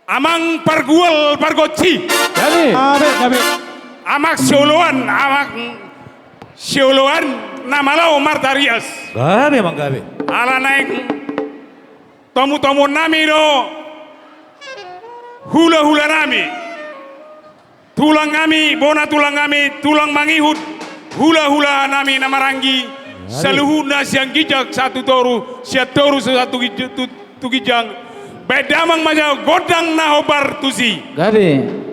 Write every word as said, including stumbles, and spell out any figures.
Amang pargual pargonsi. Gabe. Gabe, gabe. Amang sioloan, amang sioloan na malo martarias. Gabe, amang, gabe. Ala naeng tomutomuonnami do hulahulanami. Tulangnami, bona tulangnami, tulang mangihut, hulahulanami na maranggi, gabe, saluhutna sian ginjang sahat tu toru, sian toru sahat tu ginj-, tu, tu ginjang. Baen damang ma jolo gondang na hombar tusi. Gabe.